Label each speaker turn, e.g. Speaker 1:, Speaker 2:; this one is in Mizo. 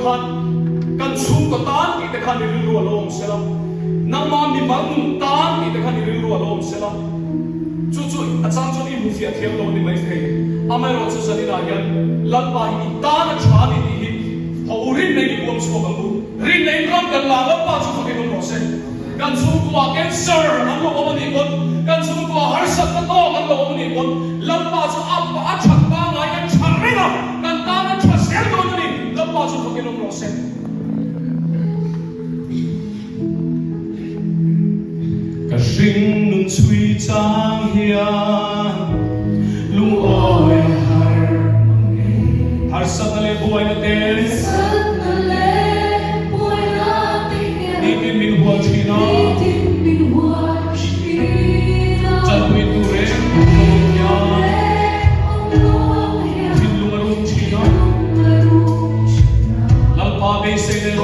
Speaker 1: khan kan chhungkaw tan tih te khan i rilru a lo awm sela, nangma mimal nun tan tih te khan i rilru a lo awm sela, chu chu a chang chuan i hmu fiah thiam lo a ni maithei. Amaherawh chu zaninah hian Lalpa hi i tan a tha a ni tih hi ho rinna in i puang chhuak ang u. Rinna in ram kan la Lalpa chu fakin awm rawh se. Kan chhungkua cancer an lo awm a nih pawn, kan chhungkua harsatna tawk an lo awm a nih pawn, Lalpa chu a a that pangai a tha reng a, kan tan a tha zel dawn a ni, Lalpa chu fakin awm rawh se. Ka hring nun chhui chang hian lungawi a har mang e. Harsatna leh buaina te.
Speaker 2: Harsatna leh buaina te hian.
Speaker 1: Nitin min hual thin a.
Speaker 2: Nitin min hual thin a.
Speaker 1: Chanpui tur reng awm hian.
Speaker 2: Awm lo hian.
Speaker 1: Thinlung a rum thin a.
Speaker 2: Thinlung a rum thin a.
Speaker 1: Lalpa beisei leh.